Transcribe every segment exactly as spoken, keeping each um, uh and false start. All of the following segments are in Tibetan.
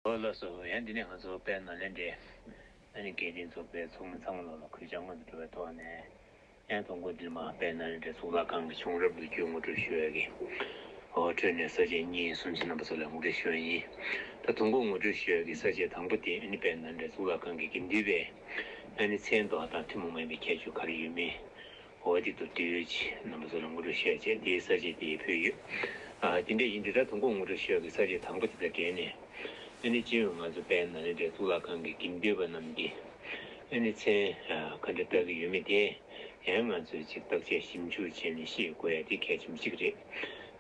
ཨོ་ལགས་སོ། ཡང་འདི་ནས་ང་ཚོ་དཔལ་ནཱ་ལེནྡྲའི་ཨ་ནི་དགེ་ལྡན་ཚོགས་པའི་ཚོགས་མི་ཚང་མ་ལོ་ལ་གུས་ཕྱག་སྔོན་དུ་འགྲོ་བའི་ཐོག་ནས། ཡང་དང་པོ་འདིར་མ་དཔལ་ནཱ་ལེནྡྲའི་གཙུག་ལག་ཁང་གི་བྱུང་རབས་ལོ་རྒྱུས་ངོ་སྤྲོད་ཞུ་ཡ་གི། ཨོ་ཁྲོད་ནས་ས་བཅད་གཉིས་གསུམ་ཅིག་རྣམ་པ་ཚོ་ལ་ངོ་སྤྲོད་ཞུ་ཡ་ཡིན། ད་དང་པོ་ངོ་སྤྲོད་ཞུ་ཡ་གི་ས་བཅད་དང་པོ་དེ་ཨ་ནི་དཔལ་ནཱ་ལེནྡྲའི་གཙུག་ལག་ཁང་གི་དགེ་འདུན་པའི་ཨ་ནི་མཚན་འདོགས་དང་ཐུན་མོང་མ་ཡིན་པའི་ཁྱད་ཆོས་ག་རེ་ཡོད་མེད། འོ་དེ་ཚོ་དུས་ཀྱི་རྣམ་པ་ཚོ་ལ་ངོ་སྤྲོད་ཞུ་ཡ་བྱས། དེའི་ས་བཅད་དེ་ཕུལ་ཡོད། ཨ་དེ་འདྲ་ཡིན་དུས་ད་དང་པོ་ངོ་སྤྲོད་ཞུ་ཡ་གི་ས་བཅད་དང་པོ་དེ་དང་འབྲེལ་ནས། ཨ་ནི་སྤྱི་ཡོངས་ང་ཚོ་དཔལ་ནཱ་ལེནྡྲའི་གཙུག་ལག་ཁང་གི་དགེ་འདུན་པ་རྣམས་ཀྱིས་ཨ་ནི་མཚན་ཨ་ག་འདྲ་བཏགས་ཀྱི་ཡོད་མེད་དེ། ཡང་ང་ཚོས་ཅིག་བརྟག་དཔྱད་ཞིབ་འཇུག་བྱས་ནས་ཤེས་དགོས་ཡ་དེ་གལ་ཆེན་པོ་གཅིག་རེད།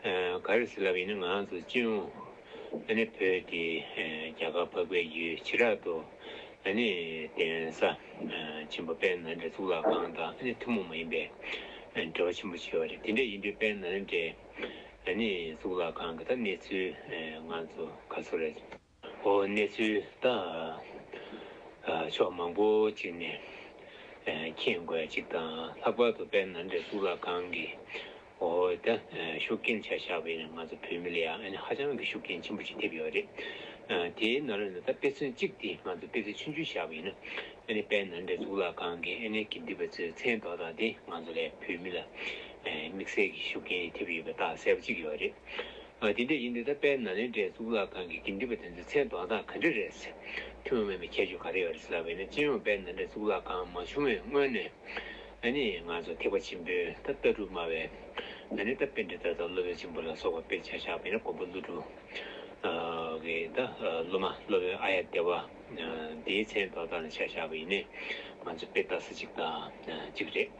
ཨ་ག་རེ་ཟེར་ལབ་ཡིན་ན་ང་ཚོ་སྤྱི་ཡོངས་ཨ་ནི་བོད་དེ་ཨ་རྒྱ་གར་འཕགས་པའི་ཡུལ་བྱེ་བྲག་ཏུ་ཨ་ནི་གདན་ས་ཨ་ཆེན་པོ་དཔལ་ནཱ་ལེནྡྲའི་གཙུག་ལག་ཁང་དང་ཨ་ནི་ཐུན་མོང་མ་ཡིན་པའི་ཨ་འབྲེལ་བ་ཆེན་པོ་ཅིག་ཡོད་རེད། དེ་འདྲ་ཡིན་དུས་དཔལ་ནཱ་ལེནྡྲའི་ཨ་ནི་གཙུག་ལག་ཁང་གི་ད་གནས་ཚུལ་ཨ་ང་ཚོ་ག་ཚོད་རེད། ཨོ་གནས་ཚུལ་ད་ཨ་ཕྱོགས་མང་པོ་ཅིག་ནས་ཨ་མཁྱེན་དགོས་ཅིག་དང་། ལྷག་པར་དུ་དཔལ་ནཱ་ལེནྡྲའི་གཙུག་ལག་ཁང་གི་ཨོ་ད་ཨ་ཤུགས་རྐྱེན་ཆ་བཞག་པ་ཡིན་ན་ང་ཚོ་བོད་མི་ལ་ཡང་ཨ་ནི་ཧ་ཅང་གི་ཤུགས་རྐྱེན་ཆེན་པོ་ཅིག་ཐེབས་ཡོད་རེད། ཨ་དེའི་ནང་ལོགས་ནས་ད་དཔེ་མཚོན་གཅིག་དེ་ང་ཚོ་དཔེ་མཚོན་ཆུང་ཆུང་བཞག་པ་ཡིན་ན། ཨ་ནི་དཔལ་ནཱ་ལེནྡྲའི་གཙུག་ལག་ཁང་གི་ཨ་ནི་དགེ་འདུན་པ་ཚོའི་མཚན་འདོགས་སྟངས་དེ་ང་ཚོ་ལ་བོད་མི་ལ་ཨ་དམིགས་བསལ་གྱི་ཤུགས་རྐྱེན་ཐེབས་ཡོད་པ་རྟགས་གསལ་པོ་གཅིག་ཡོད་རེད། ཨ་དེ་འདྲ་ཡིན་དུས་ད་དཔལ་ནཱ་ལེནྡྲའི་གཙུག་ལག་ཁང་གི་དགེ་འདུན་པ་དེ་ཚོའི་མཚན་འདོགས་སྟངས་ག་འདྲ་རེད་ཟེར། ཐུན་མོང་མ་ཡིན་པའི་ཁྱད་ཆོས་ག་རེ་ཡོད་རེད་ཟེར་ལབ་པ་ཡིན་ན། སྤྱི་ཡོངས་དཔལ་ནཱ་ལེནྡྲའི་གཙུག་ལག་ཁང་མ་བྱུང་བའི་སྔོན་ནས་ཨ་ནི་ང་ཚོ་ཐེག་པ་ཆེན་པོའི་ད་ལྟ་གྲུབ་སྨྲ་བའི་ཨ་ནི་ད་པཎྜི་ཏ་དང་སློབ་དཔོན་ཆེན་པོ་ལ་སོགས་པ་དཔེར་ཆ་བཞག་པ་ཡིན་ན་མགོན་པོ་ཀླུ་སྒྲུབ་ཨ་གི་ད་ཨ་སློབ་མ་སློབ་དཔོན་ཨཱརྱ་དེ་ཝ་ཨ་དེའི་མཚན་འདོགས་སྟངས་ལ་ཆ་བཞག་པ་ཡིན་ནའི་ང་ཚོ་དཔེ་ལྟ་ས་གཅིག་དང་ཨ་གཅིག་རེད།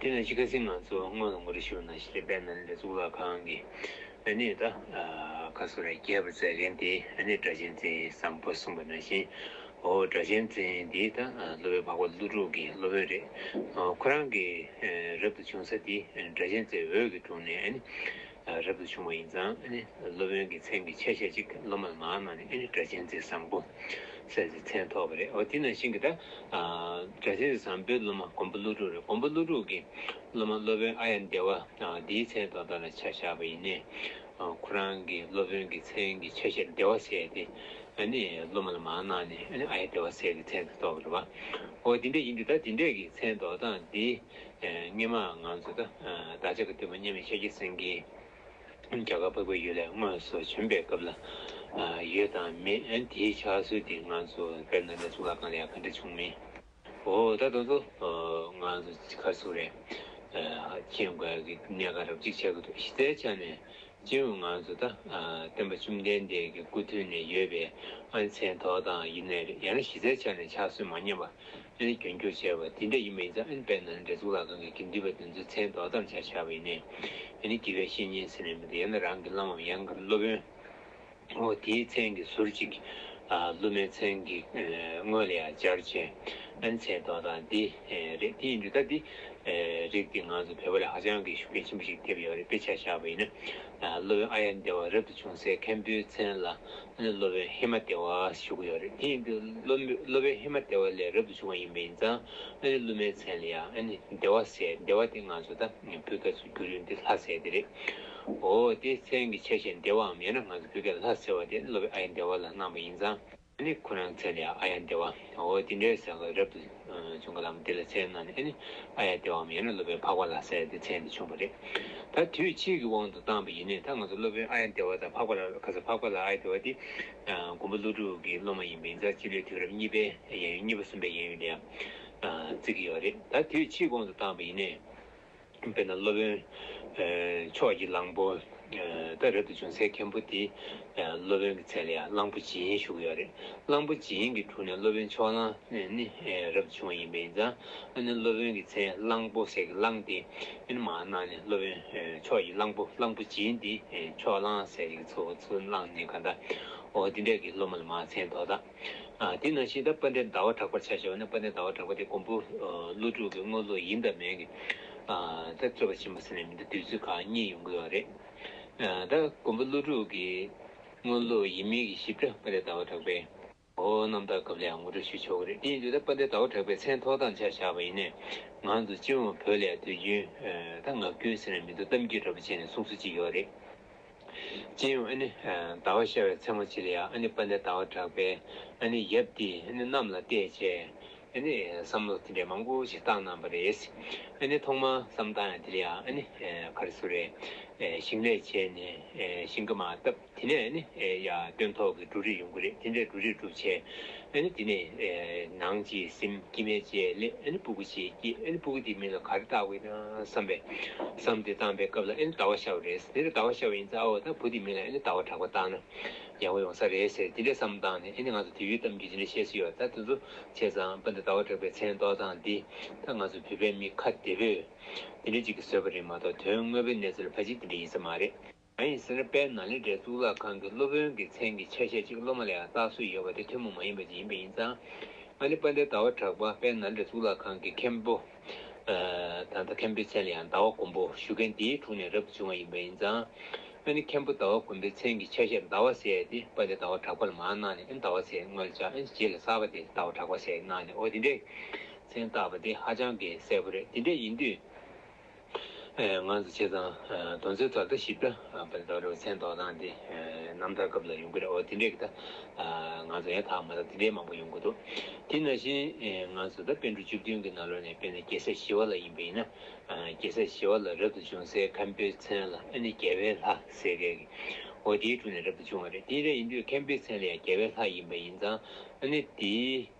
དེ་ནང་བཞིན་ཁ་སང་ང་ཚོ་སྔོན་ལ་ངོ་སྤྲོད་ཞུས་པ་ནང་བཞིན་རེད། དཔལ་ནཱ་ལེནྡྲ་གཙུག་ལག་ཁང་གི་ཨ་ནི་ད་ཨ་ཁ་སོ་ར་རྒྱས་པར་མཛད་མཁན་དེ་ཨ་ནི་སྒྲ་གཅན་འཛིན་བཟང་པོ་གསུངས་པ་ནང་བཞིན། འོ་སྒྲ་གཅན་འཛིན་འདི་ད་ཨ་སློབ་དཔོན་འཕགས་པ་ཀླུ་སྒྲུབ་ཀྱི་སློབ་དཔོན་རེད། འོ་ཁོ་རང་གི་ཨ་རབ་ཏུ་བྱུང་ས་དེ་ཨ་སྒྲ་གཅན་འཛིན་འོད་ཀྱི་དྲུང་ནས་ཨ་ནི་ཨ་རབ་ཏུ་བྱུང་བ་ཡིན་ཙང་། ཨ་ནི་སློབ་དཔོན་གྱི་མཚན་གྱི་ཆ་ཤས་ཅིག་སློབ་མ་ལ་མར་གནང་ནས་ཨ་ནི་སྒྲ་གཅན་འཛིན་བཟང་པོ་ཟེར་ཏེ་མཚན་ཐོགས་པ་རེད། འོ་དེ་ནང་བཞིན་གྱི་ད་ཨ་སྒྲ་གཅན་འཛིན་བཟང་པོའི་སློབ་མ་མགོན་པོ་ཀླུ་སྒྲུབ་རེད། མགོན་པོ་ཀླུ་སྒྲུབ་ཀྱི་སློབ་མ་སློབ་དཔོན་ཨཱརྱ་དེ་ཝ་ཨ་དེའི་མཚན་འདོགས་སྟངས་ལ་ཆ་བཞག་པ་ཡིན་ནའི། ཨ་ཁོ་རང་གི་སློབ་དཔོན་གྱི་མཚན་གྱི་ཆ་ཤས་དེ་ཝ་ཟེར་ཏེ་ཨ་ནི་སློབ་མ་ལ་མར་གནང་ནས་ཨ་ནི་ཨཱརྱ་དེ་ཝ་ཟེར་གྱི་མཚན་དེ་ཐོགས་པ་རེད་པ། འོ་དེ་འདྲ་ཡིན་དུས་ད་དེ་འདྲས་ཀྱི་མཚན་འདོགས་སྟངས་འདི་ཨ་སྔོན་མ་ང་ཚོ་ད་ཨ་བདག་ཅག་གི་སྟོན་པ་མཉམ་མེད་ཤཱཀྱ་སེང་གེ་རྒྱ་གར་འཕགས་པའི་ཡུལ་ལ་དངོས་སུ་བྱོན་པའི་སྐབས་ལ་ཨ་ཡོད་དང་མེད། ཨ་དེའི་ཕྱག་སྲོལ་དེ་ང་ཚོ་དཔལ་ནཱ་ལེནྡྲ་གཙུག་ལག་ཁང་ལ་ཡང་ག་འདྲ་བྱུང་མིན། འོ་ད་དེ་ཚོ་ཨ་ང་ཚོ་ག་རེ་ཟེར་དགོས་རེད། ཨ་མཁྱེན་དགོས་ཀྱི་གནད་འགག་རབ་ཅིག་ཆགས་ཀྱི་འདུག་གཞི་རྩའི་ཆ་ནས་སྤྱི་ཡོངས་ང་ཚོ་ད་ཨ་སྟོན་པ་བཅོམ་ལྡན་འདས་ཀྱི་སྐུ་དུས་ནས་ཡོད་པའི་ཨ་མཚན་འདོགས་སྟངས་ཡིན་ནའི་རེད། ཡང་ན་གཞི་རྩའི་ཆ་ནས་ཕྱག་སྲོལ་མ་ཉམས་པ་ཨ་ནི་རྒྱུན་འཁྱོངས་བྱས་པ་དེ་འདྲ་ཡིན་པ་ཡིན་ཙང་། ཨ་ནི་དཔལ་ནཱ་ལེནྡྲ་གཙུག་ལག་ཁང་གི་དགེ་འདུན་པ་དེ་ཚོའི་མཚན་འདོགས་སྟངས་ཆ་བཞག་པ་ཡིན་ནའི། ཨ་ནི་དགེ་བའི་བཤེས་གཉེན་ཟེར་ནས་མི་འདུག་ཡང་ན་རང་གི་བླ་མའམ་ཡང་ན་སློབ་དཔོན། འོ་དེའི་མཚན་གྱི་ཟུར་གཅིག་ཨ་སློབ་མའི་མཚན་གྱི་ཨ་སྔོན་ལ་ཡང་སྦྱར་བྱས་ཨ་ནི་མཚན་འདོགས་སྟངས་འདི་ཨ་རེད། དེ་ཡིན་དུས་ད་འདི་ཨ་རིགས་འདི་ང་ཚོ་བོད་པ་ལ་ཧ་ཅང་གི་ཤུགས་རྐྱེན་ཆེན་པོ་ཞིག་ཐེབས་ཡོད་རེད། དཔེར་ཆ་བཞག་པ་ཡིན་ན་ཨ་སློབ་དཔོན་ཨཱརྱ་དེ་ཝ་རབ་ཏུ་བྱུང་སའི་མཁན་པོའི་མཚན་ལ་ཨ་ནི་སློབ་དཔོན་ཧེ་མ་དེ་ཝ་ཞུ་གི་ཡོད་རེད། དེ་ཡིན་དུས་སློབ་སློབ་དཔོན་ཧེ་མ་དེ་ཝ་ལས་རབ་ཏུ་བྱུང་བ་ཡིན་པ་ཡིན་ཙང་། ཨ་ནི་སློབ་མའི་མཚན་ལ་ཡང་ཨ་ནི་དེ་ཝ་ཟེར། དེ་ཝ་དེ་ང་ཚོ་ད་བོད་སྐད་དུ་བསྒྱུར་ཡོང་དུས་ལྷ་ཟེར་དེ་རེད། འོ་དེ་མཚན་གྱི་ཆ་ཤས་དེ་ཝའམ་ཡང་ན་ང་ཚོ་བོད་སྐད་ལྷ་ཟེར་བ་དེ་སློབ་དཔོན་ཨཱརྱ་དེ་ཝ་ལ་གནང་བ་ཡིན་ཙང་། ཨ་ནི་ཁོ་རང་མཚན་ལ་ཡང་ཨཱརྱ་དེ་ཝ། འོ་དེ་འདྲའི་ཟེར་གི་རབ་ཏུ་བྱུང་གི་ལམ་དེ་ལ་མཚན་གནང་ནས། ཨ་ནི་ཨཱརྱ་དེ་ཝའམ་ཡང་ན་སློབ་དཔོན་འཕགས་པ་ལྷ་ཟེར་དེ་མཚན་དེ་བྱུང་བ་རེད། ད་དུས་ཕྱིས་ཀྱི་དབང་དུ་བཏང་བ་ཡིན་ནའི་ད་ང་ཚོ་སློབ་དཔོན་ཨཱརྱ་དེ་ཝ་དང་འཕགས་པ་ལྷ། ག་ས་འཕགས་པ་ལྷ་ཨཱརྱ་དེ་ཝ་དེ་མགོན་པོ་ཀླུ་སྒྲུབ་ཀྱི་སློབ་མ་ཡིན་པ་ཡིན་ཙང་། སྤྱི་ལོའི་དུས་རབས་གཉིས་པའི་གཡས་གཡོན་གཉིས་པ་གསུམ་པའི་གཡས་གཡོན་ལ་ཡང་བརྩི་གི་ཡོད་རེད། ད་དུས་ཕྱིས་དབང་དུ་བཏང་བ་ཡིན་ནའི། དཔེར་ན་སློབ་དཔོན་ཕྱོགས་ཀྱི་གླང་པོ། ད་རབ་ཏུ་བྱུང་སའི་མཁན་པོ་དེ་སློབ་དཔོན་གྱི་མཚན་ལ་ཡང་གླང་པོ་སྦྱིན་ཞུ་གི་ཡོད་རེད། གླང་པོ་སྦྱིན་གྱི་དྲུང་ནས་སློབ་དཔོན་ཕྱོགས་གླང་ནི་རབ་ཏུ་བྱུང་བ་ཡིན་པ་ཡིན་ཙང་། ཨ་ནི་སློབ་དཔོན་གྱི་མཚན་གླང་པོ་ཟེར་གྱི་གླང་དེ་ཨ་ནི་མར་གནང་ནས་སློབ་དཔོན་ཕྱོགས་ཀྱི་གླང་པོ་གླང་པོ་སྦྱིན་དེ་ཕྱོགས་གླང་ཟེར་གྱི་ཚུར་ཚུར་བླངས་ནས་ག་འདྲ། འོ་དེ་འདྲས་ཀྱི་སློབ་མ་ལ་མར་མཚན་འདོགས་སྟངས། ཨ་དེ་ནང་བཞིན་ད་དཔལ་ལྡན་ཟླ་བ་གྲགས་པར་ཆ་བཞག་པ་ན། དཔལ་ལྡན་ཟླ་བ་གྲགས་པ་དེ་མགོན་པོ་ཨ་ཀླུ་སྒྲུབ་ཀྱི་དངོས་སློབ་ཡིན་དང་མིན་གྱི་ཨ་ད་རྩོད་པ་ཆེན་པོ་ཟེར་ནས་མི་འདུག་དུས་ཚོད་ཁག་གཉིས་ཡོང་གི་ཡོད་རེད། ཨ་ད་མགོན་པོ་ཀླུ་སྒྲུབ་ཀྱི་དངོས་སློབ་ཡིན་མིན་གྱི་ཞིབ་ཕྲ་དཔལ་ལྡན་ཟླ་བ་གྲགས་པའི་འོ་རྣམ་ཐར་སྐབས་ལ་ཡང་ངོ་སྤྲོད་ཞུ་ཆོག་གི་རེད། དེ་ཡིན་དུས་ད་དཔལ་ལྡན་ཟླ་བ་གྲགས་པའི་མཚན་ཐོགས་སྟངས་ཆ་བཞག་པ་ཡིན་ནའི། ང་ཚོ་སྤྱི་ཡོངས་བོད་ལ་ཡང་དུས་རྒྱུན་ཨ་ད་ངག་རྒྱུན་ཟེར་ནས་མི་འདུག་གཏམ་རྒྱུད་འདྲ་པོ་བྱས་ནས་གསུང་སྲོལ་ཅིག་ཡོད་རེད། སྤྱི་ཡོངས་ཨ་ནི་ཟླ་བ་ཤར་བའི་མཚན་མོ་ཅིག་ལ་ཡང་ཨ་ནི་དཔལ་ལྡན་ཟླ་བ་གྲགས་པས་ཨ་ནི་ཡབ་དེ་ཨ་ནི་གནམ་ལ་བལྟས་བྱས། ཨ་ནི་བསམ་བློ་དེ་འདྲའི་མང་པོ་ཞིག་བཏང་གནང་བ་རེད། ཨ་ནི་ཐོག་མར་བསམ་བཏང་ཡ་དེ་ལ་ཡང་ཨ་ནི་ག་རེ་ཟེར་རེད། ཞིང་ལས་བྱས་ནས་ཞིང་ཁ་མར་བཏབ། དེ་ནས་ཨ་ནི་ཡ་སྟོན་ཐོག་གི་འབྲུ་རིགས་ཡོང་གི་རེད། དེ་འདྲའི་འབྲུ་རིགས་སྒྲུབ་བྱས། ཨ་ནི་དེ་ནས་ནང་གཅིག་ཟིན། སྐྱེ་དམན་གཅིག་ལས། ཨ་ནི་སྤུ་གུ་གཅིག་སྐྱེས། ཨ་ནི་སྤུ་གུ་དེའི་མིང་ལ་ག་རེ་བཏགས་དགོས་ན་བསམ་པའི་བསམ་དེ་བཏང་པའི་སྐབས་ལ་ཨ་ནི་ཟླ་བ་ཤར་བ་རེད། དེ་ནས་ཟླ་བ་ཤར་བ་ཡིན་ཙང་ཨ་འོ་ད་བུ་དེའི་མིང་ལ་ཨ་ནི་ཟླ་བ་གྲགས་པ་བཏགས་ན་ཡག་པོ་ཡོང་ས་རེད་ཟེར་དེ་འདྲའི་བསམ་བཏང་ནས། ཨ་ནི་ང་ཚོ་དུས་ཡུན་གཏམ་རྒྱུད་དེ་འདྲ་བཤད་སྲོལ་ཡོད། ད་དེ་ཚོ་བྱས་ཙང་དཔལ་ལྡན་ཟླ་བ་གྲགས་པའི་མཚན་འདོགས་སྟངས་འདི་ད་ང་ཚོ་བོད་པའི་མི་ཁ་བདེ་པོས་དེ་འདྲ་ཅིག་གིས་བཟོས་པ་རེད་མ་གཏོགས་དོན་དངོས་པོའི་གནས་ཚུལ་ཕལ་ཆེར་དེ་འདྲ་ཡིན་ས་མ་རེད། གང་ཡིན་ཟེར་ན་དཔལ་ནཱ་ལེནྡྲའི་གཙུག་ལག་ཁང་གི་སློབ་དཔོན་གྱི་མཚན་གྱི་ཆ་ཤས་གཅིག་སློབ་མ་ལ་ཡང་བཏགས་སྲོལ་ཡོད་པ་དེ་ཐུན་མོང་མ་ཡིན་པ་ཅིག་ཡིན་པ་ཡིན་ཙང་། ཨ་ནི་དཔལ་ལྡན་ཟླ་བ་གྲགས་པ་དཔལ་ནཱ་ལེནྡྲའི་གཙུག་ལག་ཁང་གི་མཁན་པོ། ད་ལྟ་མཁན་པོའི་མཚན་ལ་ཡང་ཟླ་བ་མགོན་པོ་ཞུ་མཁན་དེའི་དྲུང་ནས་རབ་ཏུ་བྱུང་བ་ཡིན་པ་ཡིན་ཙང་། ཨ་ནི་མཁན་པོ་ཟླ་བ་མགོན་པོའི་མཚན་གྱི་ཆ་ཤས་ཟླ་བ་ཟེར་ཡ་དེ་དཔལ་ལྡན་ཟླ་བ་གྲགས་པ་ལ་མར་གནང་ནས། ཨ་ནི་ཟླ་བ་ཟེར་སྔོན་ལ་བཞག་ཨ་ནི་རྗེས་ལ་གསར་པ་དེ་ཟླ་བ་གྲགས་པ་ཟེར་གནང་ནས། འོ་དེ་འདྲའི་མཚན་བཏགས་པ་དེ་ཧ་ཅང་གི་གསལ་པོ་རེད། དེ་འདྲ་ཡིན་དུས། ང་ཚོ་བྱས་ཙང་དོན་ཚན་ཐོག་ད་ཞིབ་ཕྲ་དཔལ་ལྡན་ཟླ་བ་གྲགས་པའི་མཚན་འདོགས་སྟངས་དེ་རྣམ་ཐར་སྐབས་ལ་ཡོང་གི་རེད། འོ་དེ་འདྲས་ཀྱི་ད་ང་ཚོ་ཡང་དག་མ་དག་དེ་འདྲས་མང་པོ་ཡོང་གི་འདུག་དེ་ནང་བཞིན་ང་ཚོ་ད་པཎ་གྲུབ་བཅུ་བདུན་གྱི་ནང་ལོགས་ནས་དཔེར་ན་རྒྱལ་སྲས་ཞི་བ་ལྷ་ཡིན་པ་ཡིན་ན། རྒྱལ་སྲས་ཞི་བ་ལྷ་རབ་ཏུ་བྱུང་སའི་མཁན་པོའི་མཚན་ལ་ཨ་ནི་རྒྱལ་བའི་ལྷ་ཟེར་མཁན་གྱི་འོ་དེའི་དྲུང་ནས་རབ་ཏུ་བྱུང་བ་རེད། དེ་འདྲ་ཡིན་དུས་མཁན་པོའི་མཚན་ལ་ཡང་རྒྱལ་བའི་ལྷ་ཡིན་པ་ཡིན་ཙང་། ཨ་ནི་དེའི་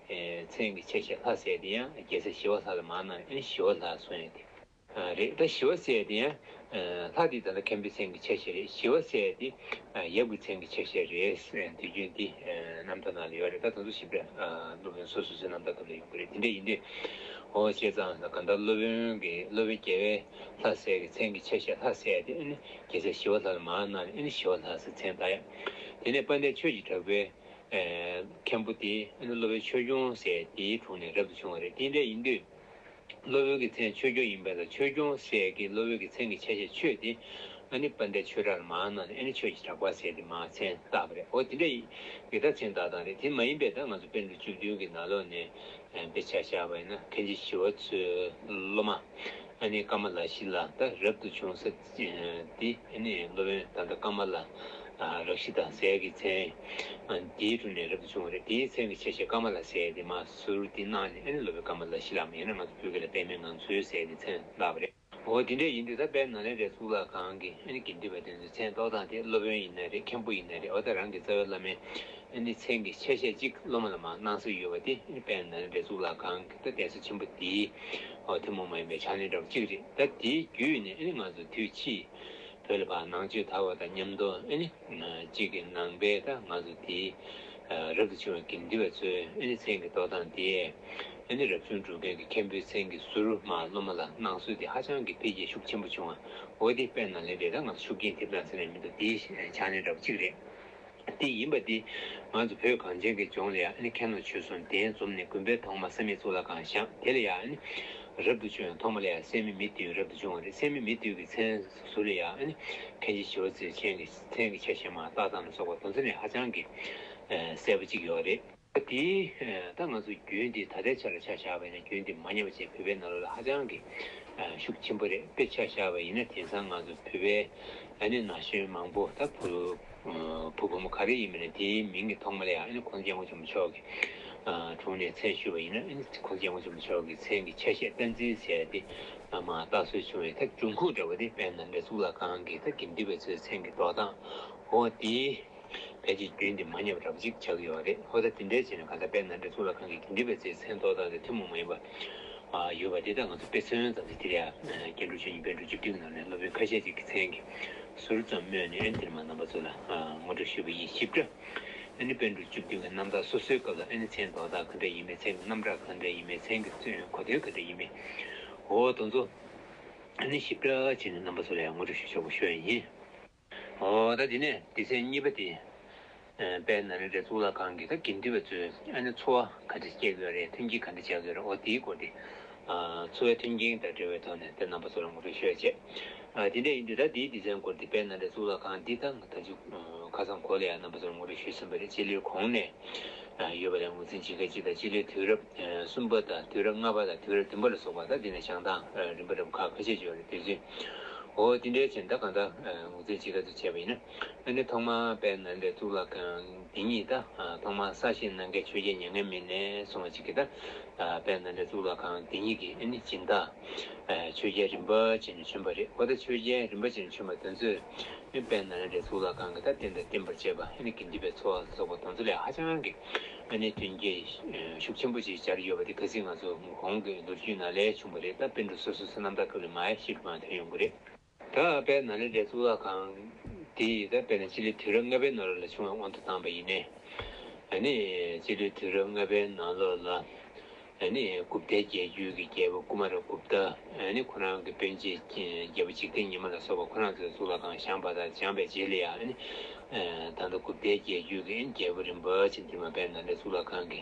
མཚན་གྱི་ཆ་ཤས་ལྷ་ཟེར་དེ་ཡང་རྒྱལ་སྲས་ཞི་བ་ལྷ་ལ་མར་གནང་ནས་ཨ་ནི་ཞི་བ་ལྷ་གསུང་ཡ་དེ། རེད། ད་ཞི་བ་ཟེར་དེ་ཡང་ལྷ་དེ་ད་ལྟ་མཁན་པོའི་མཚན་གྱི་ཆ་ཤས་རེད། ཞི་བ་ཟེར་དེ་ཡབ་ཀྱི་མཚན་གྱི་ཆ་ཤས་རེད་ཟེར་དུས་རྒྱུན་དེ་རྣམ་ཐར་ནང་ལ་ཡོད་རེད། ད་དེ་ཚོ་ཞིབ་ཕྲ་སློབ་དཔོན་སོ་སོ་སོའི་རྣམ་ཐར་སྐབས་ལ་ཡོང་གི་རེད། དེ་འདྲ་ཡིན་དུས་འོ་བྱས་ཙང་གང་ལྟར་སློབ་དཔོན་གྱི་སློབ་དཔོན་རྒྱལ་བའི་ལྷ་ཟེར་གྱི་མཚན་གྱི་ཆ་ཤས་ལྷ་ཟེར་དེ་ཨ་ནི་རྒྱལ་སྲས་ཞི་བ་ལྷ་ལ་མར་གནང་ནས་ཨ་ནི་ཞི་བ་ལྷ་ཟེར་མཚན་བཏགས་ཡ། དེ་ནས་དཔལ་ལྡན་ཆོས་ཀྱི་གྲགས་པའི་མཁན་པོ་དེ་ཨ་ནི་སློབ་དཔོན་ཆོས་སྐྱོང་ཟེར་དེའི་དྲུང་ནས་རབ་ཏུ་བྱུང་བ་རེད། དེ་འདྲ་ཡིན་དུས། སློབ་དཔོན་གྱི་མཚན་ཆོས་སྐྱོང་ཡིན་པས་ལ་ཆོས་སྐྱོང་ཟེར་གྱི་སློབ་དཔོན་གྱི་མཚན་གྱི་ཆ་ཤས་ཆོས་དེ་ཨ་ནི་དཔལ་ལྡན་ཆོས་གྲགས་ལ་མར་གནང་ནས་ཨ་ནི་ཆོས་ཀྱི་གྲགས་པ་ཟེར་དེ་མར་མཚན་བཏགས་པ་རེད། འོ་དེ་འདྲ་ཡིན་གྱི་ད་མཚན་བཏགས་སྟངས་རེད། དེ་མ་ཡིན་པའི་ད་ང་ཚོ་པཎ་གྲུབ་བཅུ་བདུན་གྱི་ནང་ལོགས་ནས་དཔེ་ཆ་བཞག་པ་ཡིན་ན་མཁན་ཆེན་ཞི་བ་འཚོའི་སློབ་མ་ཨ་ནི་ཀ་མ་ལ་ཤཱི་ལ་ད་རབ་ཏུ་བྱུང་ས་དེ་ཨ་ནི་སློབ་དཔོན་ད་ལྟ་ཀ་མ་ལ། རཀྵི་ཏ་ཟེར་གྱི་མཚན། དེའི་དྲུང་ནས་རབ་ཏུ་བྱུང་བ་རེད། དེའི་མཚན་གྱི་ཆ་ཤས་ཀ་མ་ལ་ཟེར་དེ་མར་ཟུར་དེ་གནང་ནས་ཨ་ནི་སློབ་དཔོན་ཀ་མ་ལ་ཤཱི་ལ་མ་ཡིན་ན་ང་ཚོ་བོད་སྐད་ལ་པདྨའི་ངང་ཚུལ་ཟེར་དེ་མཚན་བཏགས་པ་རེད། འོ་དེ་འདྲ་ཡིན་དུས་ད་དཔལ་ནཱ་ལེནྡྲའི་གཙུག་ལག་ཁང་གི་ཨ་ནི་དགེ་འདུན་པ་དེ་ཚོའི་མཚན་འདོགས་སྟངས་དེ་སློབ་དཔོན་ཡིན་ན་རེད། མཁན་པོ་ཡིན་ན་རེད། འོ་ད་རང་གི་རྩ་བའི་བླ་མའི་ཨ་ནི་མཚན་གྱི་ཆ་ཤས་གཅིག་སློབ་མ་ལ་མར་གནང་སྲོལ་ཡོད་པ་དེ་ཨ་ནི་དཔལ་ནཱ་ལེནྡྲའི་གཙུག་ལག་ཁང་གི་ད་གདན་ས་ཆེན་པོ་དེའི་འོ་ཐུན་མོང་མ་ཡིན་པའི་ཕྱག་ལེན་འདྲ་བོ་གཅིག་རེད། ད་དེའི་བརྒྱུད་ནས་ཨ་ནི་ང་ཚོ་དུས་ཕྱིས། བོད་ལ་ཕར་ནང་ཆོས་དར་བ་དང་མཉམ་དུ་ཨ་ནི་གཅིག་གི་ནང་པའི་ད་ང་ཚོ་དེའི་རབ་ཏུ་བྱུང་བའི་དགེ་འདུན་པ་ཚོའི་ཨ་ནི་མཚན་གྱི་འདོགས་སྟངས་དེ་ཨ་ནི་རབ་བྱུང་སྒྲུབ་མཁན་གྱི་མཁན་པོའི་མཚན་གྱི་ཟུར་མར་སློབ་མ་ལ་གནང་སྲོལ་དེ་ཧ་ཅང་གི་འཕེལ་རྒྱས་ཤུགས་ཆེན་པོ་བྱུང་བ། འོ་དེ་དཔལ་ནཱ་ལེནྡྲའི་ད་ང་ཚོ་ཤུགས་རྐྱེན་ཐེབས་སྟངས་ཟེར་ན་མི་འདུག་དེའི་ཕྱག་ལེན་འདྲ་བོ་གཅིག་རེད། དེ་ཡིན་པ་དེ་ང་ཚོ་བོད་གངས་ཅན་གྱི་ལྗོངས་ལ་ཡང་ཨ་ནི་མཁན་སློབ་ཆོས་གསུམ་གདན་འཛོམས་ནས་དགོན་པའི་ཐོག་མ་བསམ་ཡས་གཙུག་ལག་ཁང་བཞེངས། དེ་ལ་ཡང་ཨ་ནི་རབ་ཏུ་བྱུང་ཡང་ཐོག་མ་ལ་ཡང་སད་མི་མི་བདུན་རབ་ཏུ་བྱུང་བ་རེད། སད་མི་མི་བདུན་གྱི་མཚན་ཟུར་ལ་ཡང་ཨ་ནི་མཁན་ཆེན་ཞི་བ་འཚོའི་མཚན་གྱི་མཚན་གྱི་ཆ་ཤས་མར་བཏགས་སྟངས་ལ་སོགས་པ་དོན་ཚན་ནི་ཧ་ཅང་གི་གསལ་པོ་གཅིག་ཡོད་རེད། དེའི་ད་ང་ཚོ་རྒྱུན་འདི་ད་ལྟའི་ཆ་ལ་ཆ་བཞག་པ་ཡིན་ན་རྒྱུན་འདི་མ་ཉམས་པ་བཅས་བོད་པའི་ནང་ལོགས་ལ་ཧ་ཅང་གི་ཤུགས་ཆེན་པོ་རེད། དཔེ་ཆ་བཞག་པ་ཡིན་ན་དེང་སང་ང་ཚོ་བོད་པའི་ཨ་ནི་ན་གཞོན་མང་པོ་ད་བུ་བུ་བུ་མོ་ག་རེ་ཡིན་མིན་ན་དེའི་མིང་གི་ཐོག་མ་ལ་ཡང་ཨ་ནི་ཁོང་སྐྱབས་མགོན་ཆེན་པོ་མཆོག་གི་དྲུང་ནས་མཚན་ཞུས་པ་ཡིན་ན་ཨ་ནི་ཁོང་སྐྱབས་མགོན་ཆེན་པོ་མཆོག་གི་མཚན་གྱི་ཆ་ཤས་བསྟན་འཛིན་ཟེར་ཏེ་མར་བཏགས་སྲོལ་བྱུང་བའི་ད་འབྱུང་ཁུངས་འདྲ་བོ་དེ་དཔལ་ནཱ་ལེནྡྲ་གཙུག་ལག་ཁང་གི་ད་དགེ་འདུན་པའི་ཚོའི་མཚན་གྱི་འདོགས་སྟངས་འོ་དེའི་ཕལ་ཆེར་རྒྱུན་དེ་མ་ཉམས་པ་འདྲ་བོ་ཅིག་ཆགས་ཀྱི་ཡོད་རེད། ཧོ་ད་དེ་འདྲའི་བྱས་ནས་གང་ལྟར་དཔལ་ནཱ་ལེནྡྲ་གཙུག་ལག་ཁང་གི་དགེ་འདུན་པའི་ཚོའི་མཚན་འདོགས་སྟངས་དེ་ཐུན་མོང་མ་ཡིན་པ་ཡོད་པ་དེ་ད་ང་ཚོ་དཔེ་མཚོན་ཙམ་ཞིག་དེ་ལ་ཡང་སྐྱེ་འགྲོ་ཆོས་ཉིད་པཎ་གྲུབ་བཅུ་བདུན་གྱི་ནང་ནས་སློབ་དཔོན་ཁ་ཤས་ཅིག་གི་མཚན་གྱི་ཟུར་ཙམ་སྨོས་ནས་ཨ་ནི་དེར་མ་རྣམ་པ་ཚོ་ལ་ངོ་སྤྲོད་ཞུས་པ་ཡིན། ཞིབ་ཕྲ་ཨ་ནི་པཎ་གྲུབ་བཅུ་བདུན་གྱི་རྣམ་ཐར་སོ་སོའི་སྐབས་ལ་ཨ་ནི་མཚན་འདོགས་སྟངས་ག་འདྲ་ཡིན་མིན། མཚན་གྱི་རྣམ་གྲངས་ག་འདྲ་ཡིན་མིན། མཚན་གྱི་གོ་དོན་ག་འདྲ་ཡིན་མིན། འོ་དེ་ཚོ་ཨ་ནི་ཞིབ་ཕྲ་བྱས་ནས་རྣམ་པ་ཚོ་ལ་ཡང་ངོ་སྤྲོད་ཞུ་ཆོག་པ་ཞུ་ཡ་ཡིན། འོ་ད་དེ་ནས་སྡེ་ཚན་གཉིས་པ་དེ། དཔལ་ནཱ་ལེནྡྲའི་གཙུག་ལག་ཁང་གི་ད་དགེ་འདུན་པ་ཚོས་ཨ་ནི་འཚོ་བ་ག་འདྲ་སྐྱེལ་གྱི་ཡོད་རེད། མཐུན་རྐྱེན་ག་འདྲ་སྦྱར་གྱི་ཡོད་རེད། འོ་དེའི་སྐོར་དེ། འཚོ་བའི་མཐུན་རྐྱེན་དང་འབྲེལ་བའི་ཐོག་ནས་དེ་རྣམ་པ་ཚོ་ལ་ངོ་སྤྲོད་ཞུ་ཡ་བྱས། དེ་འདྲ་ཡིན་དུས་ད་དེའི་སྡེ་ཚན་སྐོར་དེ་དཔལ་ནཱ་ལེནྡྲའི་གཙུག་ལག་ཁང་འདི་ད་ད་ཅུ་ཁ་སང་གོང་ལ་ཡང་རྣམ་པ་ཚོ་ལ་ངོ་སྤྲོད་ཞུས་ཟིན་པ་རེད། སྤྱི་ལོའི་གོང་ནས་ཡོད་པ་ལས་ངོས་འཛིན་བྱེད་མཁན་གཅིག་དང་། སྤྱི་ལོའི་དུས་རབས་གསུམ་པ་དང་དུས་རབས་ལྔ་པ་དང་དུས་རབས་བདུན་པ་ལ་སོགས་པ་ད་འདི་ནས་བཞེངས་སྟངས་རིམ་པ་འདྲ་པོ་ཁག་ཁ་ཤས་ཅིག་ཡོད་རེད། དེ་ཚོའི་ འོ་དེ་འདྲའི་ཕྱིན་ད་གང་ལྟར་ངོས་འཛིན་བྱེད་ཀ་ཚོད་བྱས་པ་ཡིན་ན། ཨ་ནི་ཐོག་མར་དཔལ་ནཱ་ལེནྡྲའི་གཙུག་ལག་ཁང་འདི་ཉིད་ད་ཐོག་མར་གསར་བཞེངས་གནང་མཁན་ཆོས་རྒྱལ་མྱ་ངན་མེད་ནས་བཟུང་བ་ཅིག་གིས་ད་དཔལ་ནཱ་ལེནྡྲའི་གཙུག་ལག་ཁང་འདི་ཉིད་ཀྱི་ཨ་ནི་སྦྱིན་བདག་ཆོས་རྒྱལ་རིམ་པ་བྱས་ནས་བྱོན་པ་རེད། འོ་ད་ཆོས་རྒྱལ་རིམ་པ་བྱས་ནས་བྱོན་པ་དེ་ཚོས་ཨ་ནི་དཔལ་ནཱ་ལེནྡྲའི་གཙུག་ལག་ཁང་གི་ད་རྟེན་དང་བརྟེན་པར་བཅས་པ་ཨ་ནི་དགེ་འདུན་པའི་འཚོ་བ་ལ་སོགས་པ་དེ་ཚོ་ལ་ཧ་ཅང་གི་ཨ་ནི་མཐུན་རྐྱེན་ཤུགས་ཆེན་པོ་ཞིག་སྦྱར་ཡོད་པ་དེ་གལ་སྲིད་ང་ཚོ་གོང་གི་ལོ་རྒྱུས་ནང་ལས་བྱུང་བ་རེད། ད་པཎ་གྲུབ་སོ་སོ་སོ་རྣམ་ཐར་སྐབས་ལ་མར་ཞིབ་ཏུ་མར་ཐོན་ཡོང་གི་རེད། ད་དཔལ་ནཱ་ལེནྡྲའི་གཙུག་ལག་ཁང་དེ་ཡི་ད་དཔེར་ན་སྤྱི་ལོའི་དུས་རབས་ལྔ་པའི་ནང་ལོགས་ལ་བྱུང་བའི་དབང་དུ་བཏང་པ་ཡིན་ནའི། ཨ་ནི་སྤྱི་ལོའི་དུས་རབས་ལྔ་པའི་ནང་ལོགས་ལ་ཨ་ནི་གུཔྟའི་རྒྱལ་བརྒྱུད་ཀྱི་རྒྱལ་པོ་ཀུ་མ་ར་གུཔྟ། ཨ་ནི་ཁོ་རང་གི་སྤུན་མཆེད་རྒྱལ་པོ་འཇིག་རྟེན་ཉི་མ་ལ་སོགས་པ་ཁོ་རང་ཚོས་གཙུག་ལག་ཁང་བཞེངས་པ་དང་། བཞེངས་པའི་རྗེས་ལ་ཡང་ཨ་ནི་ད་ལྟ་གུཔྟའི་རྒྱལ་བརྒྱུད་ཀྱི་རྒྱལ་པོ་རིམ་པ་བྱས་འདི་མ་དཔལ་ནཱ་ལེནྡྲའི་གཙུག་ལག་ཁང་གི་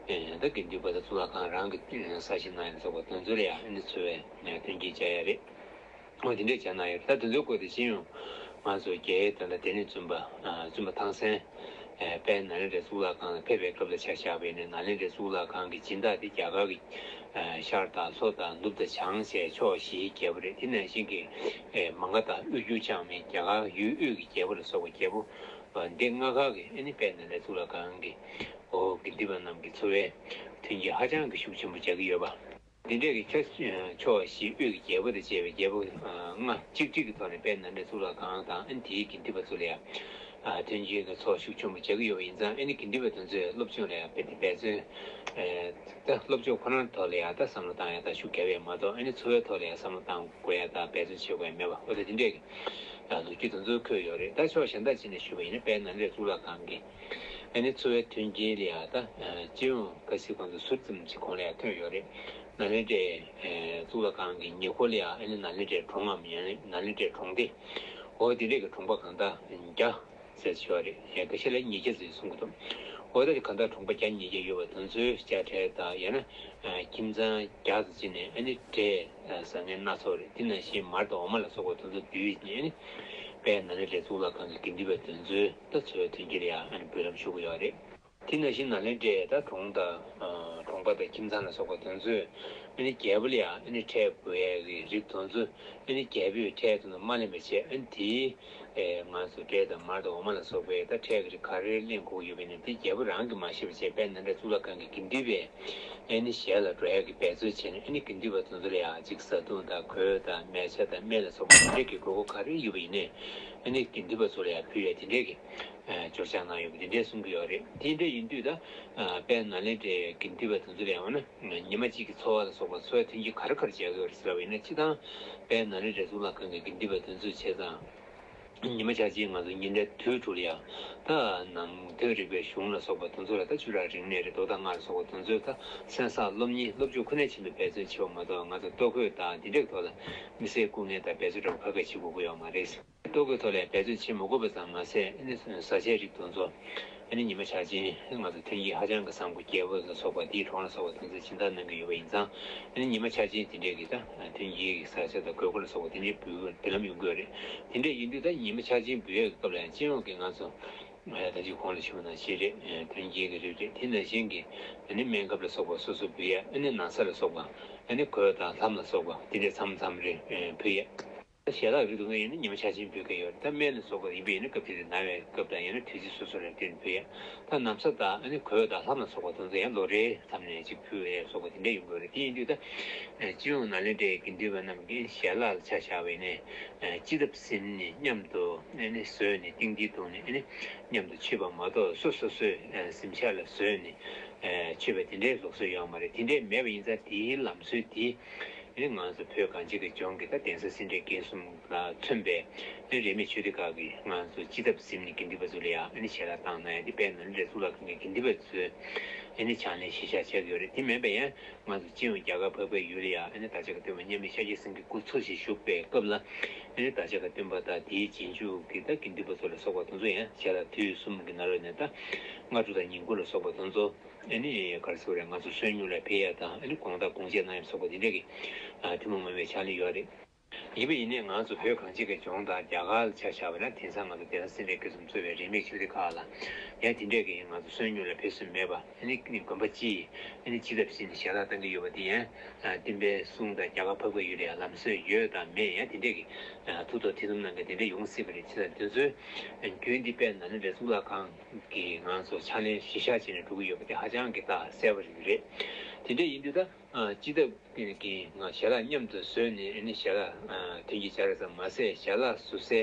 ད་དགེ་འདུན་པ་དང་གཙུག་ལག་ཁང་རང་གི་གསར་བཞེངས་གནང་ཡ་ལ་སོགས་པ་དེ་ཚོ་ལ་ཡང་ཨ་ནི་འཚོ་བའི་མཐུན་རྐྱེན་སྦྱར་ཡ་རེད། འོ་དེ་འདྲས་བྱས་ན་ཡོད། ད་དེ་ཚོའི་སྐོར་དེ་ཤེས་ཡོང་། ང་ཚོ་རྒྱའི་དོན་ལ་དེ་ནས་བཙུན་པ་བཙུན་པ་ཐང་སན་དཔལ་ནཱ་ལེནྡྲའི་གཙུག་ལག་ཁང་ལ་ཕེབས་པའི་སྐབས་ལ་ཆ་བཞག་པ་ཡིན་ན། ནཱ་ལེནྡྲའི་གཙུག་ལག་ཁང་གི་སྦྱིན་བདག་དེ་རྒྱ་གར་གྱི་ཤར་དང་ལྷོ་དང་ནུབ་དང་བྱང་ཞེས་ཕྱོགས་བཞིའི་རྒྱལ་པོ་རེད། དེ་ནང་བཞིན་གྱི་མ་ག་དང་དབུས་རྒྱུད་ཆགས་མེད་རྒྱ་གར་ཡུལ་དབུས་ཀྱི་རྒྱལ་པོ་ལ་སོགས་པ་རྒྱལ་པོ་འདི་ལྔ་ཀ་གི་ཨ་ནི་དཔལ་ནཱ་ལེནྡྲའི་གཙུག་ལག་ཁང་གི་འོ་དགེ་འདུན་པ་རྣམས་ཀྱི་འཚོ་བའི་མཐུན་རྐྱེན་ཧ་ཅང་གི་ཤུགས་ཆེན་པོ་སྦྱར་གྱི་ཡོད་པ། འདི་འདྲས་ཀྱི་ཁྱོད་ཕྱོགས་བཞི་དབུས་ཀྱི་རྒྱལ་པོ་དང་བཅས་པའི་རྒྱལ་པོ་ལྔ་གཅིག་སྒྲིལ་གྱི་ཐོག་ནས་དཔལ་ནཱ་ལེནྡྲའི་གཙུག་ལག་ཁང་དང་ཨ་ནི་དེའི་དགེ་འདུན་པ་ཚོ་ལ་ཡང་མཐུན་རྐྱེན་གྱི་ཚོགས་ཤུགས་ཆེན་པོ་སྦྱར་གྱི་ཡོད་པ་ཡིན་ཙང་། ཨ་ནི་དགེ་འདུན་པ་དེ་ཚོས་སློབ་སྦྱོང་ལ་ཡང་དཔེ་དེ་འབད་བརྩོན། ད་སློབ་སྦྱོང་ཁོ་རང་ཐོག་ལ་ཡང་ད་བསམ་བློ་བཏང་ཡ་ད་ཤུགས་རྒྱབ་ཡ་མ་གཏོགས། ཨ་ནི་འཚོ་བའི་ཐོག་ལ་ཡང་བསམ་བློ་བཏང་དགོས་ཡ་ད་འབད་བརྩོན་བྱེད་དགོས་ཡ་མེད་པ། འོ་ད་དེ་འདྲས་ཀྱི་ལོ་རྒྱུས་དེ་ཚོ་འཁོད་ཡོད་རེད། ད་ཕྱོགས་གཞན་དག་ཅིག་ནས་ཞུས་པ་ཡིན་ན། དཔལ་ནཱ་ལེནྡྲའི་གཙུག་ལག་ཁང་གི་ཨ་ནི་འཚོ་བའི་མཐུན་རྐྱེན་ལ་ཡང་ད་སྤྱི་ཡོངས་གལ་སྲིད་ཁོང་ཚོ་ཟུར་ཙམ་ཅིག་གོང་ལ་ཡང་ཐོན་ཡོད་རེད། ནཱ་ལེནྡྲའི་གཙུག་ལག་ཁང་གི་ཉེ་འཁོར་ལ་ཡང་ཨ་ནི་ནཱ་ལེནྡྲའི་གྲོང་ངམ་ཡང་ན་ནཱ་ལེནྡྲའི་གྲོང་སྡེ། འོ་དེ་འདྲས་ཀྱི་གྲོང་པ་གང་ལྟར་བརྒྱ་ཟེར་ཞུ་བ་རེད། ཡང་འགའ་ཤས་ལ་ཉིས་བརྒྱ་ཟེར་གསུང་གི་འདུག་འོ་ད་གང་ལྟར་གྲོང་པ་བརྒྱ་ཉིས་བརྒྱ་ཡོད་པ་དེ་ཚོའི་དཔྱ་ཁྲལ་དང་། ཡང་ན་ཁྱིམ་ཚང་བརྒྱ་ཙམ་ཅིག་ནས་ཨ་ནི་འབྲས་ཟ་མཁན་སྣ་ཚོགས་རེད། དེ་ནང་བཞིན་མར་དང་འོ་མ་ལ་སོགས་པ་དེ་ཚོ་བསྡུས་ནས་ཨ་ནི་དཔལ་ནཱ་ལེནྡྲའི་གཙུག་ལག་ཁང་གི་དགེ་འདུན་པ་དེ་ཚོའི་ད་འཚོ་བའི་མཐུན་རྐྱེན་ལ་ཡང་ཨ་ནི་འབུལ་ལམ་ཞུ་གི་ཡོད་རེད། དེ་ནང་བཞིན་ནཱ་ལེནྡྲའི་ད་གྲོང་དང་གྲོང་པ་དང་ཁྱིམ་ཚང་ལ་སོགས་པ་དེ་ཚོས་ཨ་ནི་རྒྱལ་པོ་ལ་ཡང་ཨ་ནི་ཁྲལ་འབུལ་ཡས་ཀྱི་རིགས་དེ་ཚོ་ཨ་ནི་རྒྱལ་པོས་ཁྲལ་དེ་ཚོ་མ་ལེན་པ་བྱས། ཨ་ནི་དེའི་ཨེ་ང་ཚོ་འབྲས་དང་མར་དང་འོ་མ་ལ་སོགས་པའི་ད་ཁྲལ་གྱི་རིགས་ག་རེ་ལེན་དགོས་ཡོད་པ་ཡིན་ན། དེ་རྒྱལ་པོ་རང་གིས་མ་ཤེས་པ་བྱས། དཔལ་ནཱ་ལེནྡྲ་གཙུག་ལག་ཁང་གི་དགེ་འདུན་པས་ཨ་ནི་ཞལ་ལ་འགྲོ་ཡས་ཀྱི་འབད་རྩོལ་བྱས་ནས། ཨ་ནི་དགེ་འདུན་པ་དེ་ཚོ་ལ་ཡང་ཅིག་བཟའ་བཏུང་དང་གོས་དང་མལ་ཆ་དང་སྨན་ལ་སོགས་པ་དེ་འདྲས་ཀྱི་དགོས་མཁོ་ག་རེ་ཡོད་པ་ཡིན་ནའི་ཨ་ནི་དགེ་འདུན་པ་ཚོ་ལ་ཡང་ཕུལ་ཡས་དེ་འདྲས་ཀྱི་འབྱོར་ཕྱག་གནང་ཡོད་པ་དེ་འདྲས་གསུང་གི་ཡོད་རེད། དེ་འདྲས་ཡིན་དུས་ད་དཔལ་ནཱ་ལེནྡྲའི་དགེ་འདུན་པ་དེ་ཚོ་ལ་ཡང་འོ་ན་ཉི་མ་གཅིག་གི་འཚོ་བ་ལ་སོགས་པ་འཚོ་བའི་མཐུན་རྐྱེན་ག་རེ་ག་རེ་སྦྱར་གྱི་ཡོད་རེད་ཟེར་བ་ཡིན་ན། སྤྱིར་བཏང་དཔལ་ནཱ་ལེནྡྲའི་གཙུག་ལག་ཁང་གི་དགེ་འདུན་པ་དེ་ཚོས་བྱས་ཙང་། ཉི་མ་ཆ་གཅིག་ང་ཚོ་ཉིན་རེའི་དུས་དྲུག་ལ་ཡང་ད་ནང་དོན་རིག་པའི་གཞུང་ལ་སོགས་པ་དེ་ཚོ་ལ་ད་བཅུ་ཕྲག་རིག་གནས་རེད། མདོ་དང་སྔགས་ལ་སོགས་པ་དེ་ཚོའི་ད་གསན་བསམ་སློབ་གཉེར་སློབ་སྦྱོང་ཁོ་ནའི་ཆེད་དུ་འབད་བརྩོན་བྱེད་པ་མ་གཏོགས། ང་ཚོ་ལྟོ་གོས་དང་འདི་འདྲའི་ཐོག་ལ་དམིགས་བསལ་སྐུ་ངལ་དང་འབད་རྩོལ་འདྲ་པོ་ག་གེ་བྱེད་དགོས་ཀྱི་ཡོད་མ་རེད། ལྟོ་གོས་ཐོག་ལ་འབད་རྩོལ་བྱེད་མ་དགོས་པ་ཙམ་མ་ཟད། ཨ་ནི་བཟའ་བཅའི་རིགས་དེ་ཚོ་ཨ་ནི་ཉི་མ་ཆ་གཅིག་ང་ཚོ་མཐུན་རྐྱེན་ཧ་ཅང་གི་བཟང་པོ། རྒྱལ་པོ་ལ་སོགས་པ་དེའི་གྲོང་ལ་སོགས་པ་དེ་ཚོས་སྦྱིན་བདག་གནང་གི་ཡོད་པ་ཡིན་ཙང་། ཨ་ནི་ཉི་མ་ཆ་གཅིག་དེ་འདྲའི་གི་ད་མཐུན་རྐྱེན་གྱི་བཟའ་བཅའ་དང་གོས་སྐོན་ལ་སོགས་པ་དེ་འདྲའི་འབུལ་འབུལ་ལམ་ཡོང་གི་ཡོད་རེད། དེ་འདྲ་ཡིན་དུས་ད་ཉི་མ་ཆ་གཅིག་འབུལ་ཡས་ཀྱི་སྐབས་ལ་ཡང་སྤྱི་ཡོངས་ཀྱི་ང་ཚོ་ད་ཅི་གོང་ལ་ཞུས་པ་ནང་བཞིན་རེད། མཐུན་རྐྱེན་གྱི་རིགས་རེད། དེ་ནང་བཞིན་གྱི་ཨ་ནི་སྨན་ཁབ་ལ་སོགས་པ་སོ་སོ་འབུལ་ཡས། ཨ་ནི་ན་བཟའ་ལ་སོགས་པ། ཨ་ནི་གོས་དང་ལྷམ་ལ་སོགས་པ་དེ་འདྲའི་མཚམས་མཚམས་རེ་འབུལ་ཡས། ཞལ་ལག་རིགས་དེ་ཚོ་ཡིན་ན་ཉི་མ་ཆ་གཅིག་འབུལ་གྱི་ཡོད་རེད། ད་སྨན་ལ་སོགས་པ་ཡིན་པ་ཡིན་ན་སྐབས་དེ་དུས་ན་བའི་སྐབས་དང་། ཡང་ན་དུས་ཚོད་སོ་སོ་ལ་བརྟེན་ནས་འབུལ་ཡས། ད་ན་བཟའ་དང་ཨ་ནི་གོས་དང་ལྷམ་ལ་སོགས་པ་དེ་ཚོ་ཡང་ལོ་རེའི་མཚམས་ནས་ཅིག་ཕུལ་ཡས་སོགས་པ་དེ་འདྲ་ཡོང་གི་ཡོད་རེད། དེ་ཡིན་དུས་ད་སྤྱི་ཡོངས་ནཱ་ལེནྡྲའི་དགེ་འདུན་པ་རྣམས་ཀྱིས་ཞལ་ལག་ལ་ཆ་བཞག་པ་ཡིན་ནའི་སྤྱི་ཐབ་ཟིན་ནས་མཉམ་དུ་ཨ་ནི་བཟོས་ནས་ཏིང་ཏིང་བརྡུངས་ནས་ཨ་ནི་མཉམ་དུ་མཆོད་པ་མ་གཏོགས། སོ་སོ་སོས་གཟིམ་ཤག་ལ་བཟོས་ནས་མཆོད་པ་དེ་འདྲའི་ལུགས་སྲོལ་ཡོད་མ་རེད། དེ་འདྲའི་མེད་པ་ཡིན་ཙང་དེའི་ལམ་སྲོལ་དེ་ཨ་ནི་ང་ཚོ་བོད་གངས་ཅན་གྱི་ལྗོངས་ཀྱི་ད་གདན་ས་སེ་འབྲས་དགེ་གསུམ་ལ་མཚོན་པའི་ཨ་ནི་རིས་མེད་ཆོས་སྡེ་ཁག་གི་ང་ཚོ་སྤྱི་ཐབ་ཟིན་ནས་དགེ་འདུན་པ་ཚོ་ལ་ཡང་ཨ་ནི་ཞལ་ལག་བཏང་གནང་ཡ་དེ་དཔལ་ནཱ་ལེནྡྲའི་གཙུག་ལག་ཁང་གི་དགེ་འདུན་པ་ཚོས་ཨ་ནི་ཕྱག་ལེན་གཞིར་བཞག་བྱེད་ཀྱི་ཡོད་རེད། དེ་མིན་པ་ཡང་ང་ཚོ་སྤྱི་ཡོངས་རྒྱ་གར་འཕགས་པའི་ཡུལ་ལ་ཡང་ཨ་ནི་བདག་ཅག་གི་སྟོན་པ་མཉམ་མེད་ཤཱཀྱ་སེང་གེ་སྐུ་འཚོ་ཞིང་བཞུགས་པའི་སྐབས་ལ་ཨ་ནི་བདག་ཅག་གི་སྟོན་པ་དང་དེའི་རྗེས་འཇུག་གི་ད་དགེ་འདུན་པ་ཚོ་ལ་སོགས་པ་དེ་ཚོ་ཡང་ཞལ་ལག་དུས་གསུམ་གྱི་ནང་ལོགས་ནས་ད་སྔ་དྲོ་དང་ཉིན་གུང་ལ་སོགས་པ་དེ་ཚོ་ཨ་ནི་ག་རེ་ཟེར་དགོས་རེད། ང་ཚོ་གསོལ་སྙུང་ལ་ཕེབས་ཡ་དང་། ཨ་ནི་དགོང་དག་དགོང་འབྱེད་གནང་ཡ་སོགས་པ་དེ་འདྲ་གི་ཐུན་མོང་མ་ཡིན་པའི་ཕྱག་ལེན་ཡོད་རེད། ཡིན་པ་ཡིན་ནའི་ང་ཚོ་བོད་གངས་ཅན་གྱི་ལྗོངས་དང་རྒྱ་གར་ལ་ཆ་བཞག་པ་ན། དེང་སང་ང་ཚོ་བདེ་ལ་སེ་འབྲས་དགེ་གསུམ་གཙོས་པའི་རིས་མེད་ཆོས་སྡེ་ཁག་ལ་ཡང་དེ་འདྲས་ཀྱི་ང་ཚོ་བསོད་སྙོམས་ལ་ཕེབས་བསུ་མེད་པ། ཨ་ནི་དགོན་པ་སྤྱི་ཡི་ཨ་ནི་སྤྱི་ཐབ་ཟིན་ནས་ཞལ་ལག་བཏང་གི་ཡོད་པ་དེ་ཡང་། ཨ། སྟོན་པའི་གསུང་དང་རྒྱ་གར་འཕགས་པའི་ཡུལ་ལ་ཡང་ལམ་སྲོལ་ཡོད་དང་མེད། ཡང་དེ་འདྲས་ཀྱི་ཐུགས་དོགས་ཐེ་ཚོམ་གནང་མཁན་དེ་འདྲས་ཡོང་སྲིད་པ་རེད། བྱས་ཙང་དེ་ཚོའི་རྒྱུན་འདི་དཔལ་ནཱ་ལེནྡྲའི་གཙུག་ལག་ཁང་གི་ང་ཚོ་ཕྱག་ལེན་གཞིར་བཞག་བྱས་ནས་འགྲོ་གི་ཡོད་པ་དེ་ཧ་ཅང་གི་ད་གསལ་པོ་རེད། དེ་འདྲས་ཡིན་དུས་ད། ཨ། སྤྱི་ཐབ་ཀྱི་ང་ཞལ་ལག་མཉམ་དུ་བཟོས་ནས། ཨ་ནི་ཞལ་ལག་ཨ། ཐོན་སྐྱེད་བྱ་རེད་ཙམ་མ་ཟད། ཞལ་ལག་བཟོ་སའི་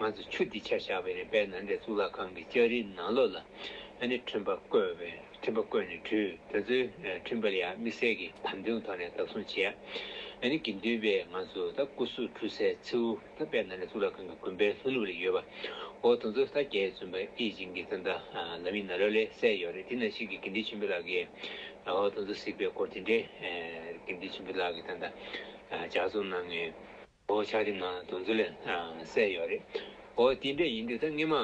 ང་ཚོ་ཆུ་འདི་ཆ་བཞག་པ་ཡིན་ན། དཔལ་ནཱ་ལེནྡྲའི་གཙུག་ལག་ཁང་གི་ལྕགས་རིའི་ནང་ལོགས་ལ་ཨ་ནི་ཁྲོན་པ་བརྐོས་པའི། ཁྲོན་པ་བརྐོས་ནས་བྲུས། དེ་ཚོའི་ཨ། ཁྲོན་པ་ལ་ཡང་དམིགས་བསལ་གྱི་དམ་དོན་ཐོག་ནས་བདག་བཟུང་བྱས། ཨ་ནི་དགེ་འདུན་པས་ང་ཚོ་ད་སྐུ་གཟུགས་བཀྲུ་སའི་མཚེའུ། ད་དཔལ་ནཱ་ལེནྡྲའི་གཙུག་ལག་ཁང་གི་དགོན་པའི་ལྷོ་ནུབ་ལ་ཡོད་པ། འོ་དེ་ཚོ་ད་རྒྱལ་བཙུན་པ་ཡིད་བཞིན་གྱིས་ད་ལྟ་ལམ་ཡིག་ནང་ལོགས་ལ་གསལ་ཡོད་རེད། དེ་ནང་བཞིན་གྱི་དགེ་འདུན་ཆོས་འཕེལ་ལགས་ཀྱིས། འོ་དེ་ཚོ་གཟིགས་པའི་སྐོར་དེ་འདྲའི་དགེ་འདུན་ཆོས་འཕེལ་ལགས་ཀྱིས་ད་ལྟ་ལྗགས་རྩོམ་གནང་མཁན། འོ་ཕྱག་དེབ་ནང་དེ་ཚོ་ལ་གསལ་ཡོད་རེད། འོ་དེ་འདྲ་ཡིན་དུས་ད་སྔོན་མ་